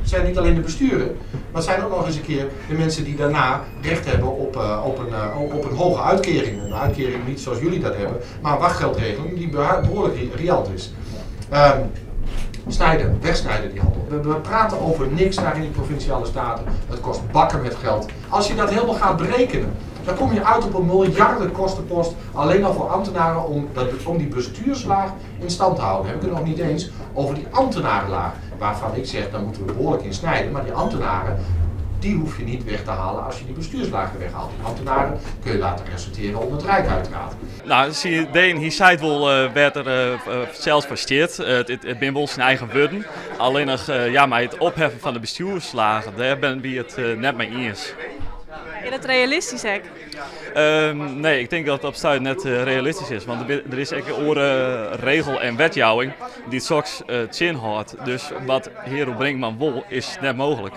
Het zijn niet alleen de besturen, maar het zijn ook nog eens een keer de mensen die daarna recht hebben op een hoge uitkering. Een uitkering niet zoals jullie dat hebben, maar een wachtgeldregeling die behoorlijk riant is. Snijden, wegsnijden die handel. We praten over niks daar in die Provinciale Staten. Het kost bakken met geld. Als je dat helemaal gaat berekenen, dan kom je uit op een miljarden kostenpost alleen al voor ambtenaren om die bestuurslaag in stand te houden. Dan heb ik het nog niet eens over die ambtenarenlaag, waarvan ik zeg, daar moeten we behoorlijk in snijden. Maar die ambtenaren, die hoef je niet weg te halen als je die bestuurslagen weghaalt. Die ambtenaren kun je laten resulteren onder het Rijk uiteraard. Nou, Deen, hy sei wol wêr't er sels foar stiet. It binne wol syn eigen wurden. Allinnich, ja, mei it opheffen fan de bestjoerslagen, dêr binne wy it net mei iens. Is dat realistysk ek? Nee, ik tink dat it op stuit net realistysk is. Want der is ek oare regel- en wetjouwing dy't soks tsjinhâldt. Dus wat Hero Brinkman wol, is net mooglik.